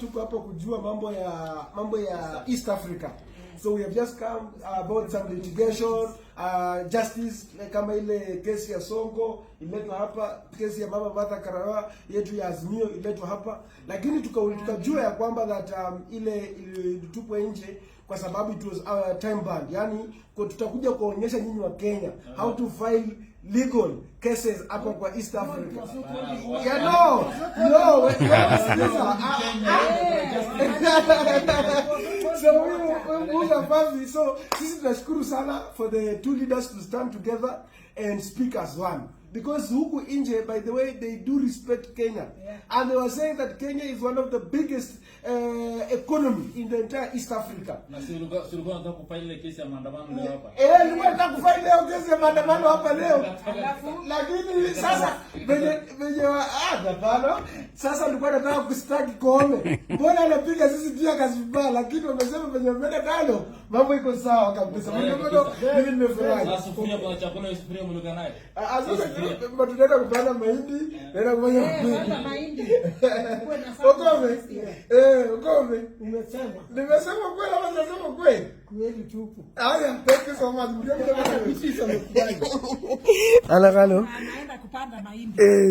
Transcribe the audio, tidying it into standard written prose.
Tuko hapa kujua mambo ya East Africa. So we have just come about some litigation, justice, kama ile kesi ya Sonko iletwa hapa, kesi ya Mama Martha Karua yetu ya Azimio iletwa hapa, lakini tukajua ya kwamba that ile ilitupwa nje kwa sababu it was time bound. Yani kwa tutakuja kuonyesha nyinyi Wakenya how to file legal cases hapa kwa East Africa. Yeah, no, wait, wait, sikiza. Ah, ah. So huyu Fafi, so sisi tunashukuru sana for the two leaders to stand together and speak as one. Because huku nje, by the way, they do respect Kenya. And they were saying that Kenya is one of the biggest economy in the entire East Africa. Na si ulikuwa unataka kufile ile kesi ya maandamano leo hapa? Eh, nilikuwa nataka kufanya leo kesi ya maandamano hapa leo. Lakini sasa venye ah, hapana. Sasa nilikuwa nataka kustaki Koome. Mbona anapiga sisi teargas vibaya, lakini wamesema venye wameenda tano mambo iko sawa kabisa. Mimi nimefurahi. Sasa sufuria, kwa chakula hiyo sufuria mlikuwa nayo. Ah, ah, sasa tunaenda kupanda mahindi, tunaenda kufanya Eh, panda mahindi. Kuwe na Okome. Eh, Okome. Umesema Nimesema kweli ama sijasema kweli? Kweli tupu. Haya, thank you so much. Sisi amekubali. Ala, halo. Anaenda kupanda mahindi. Eh.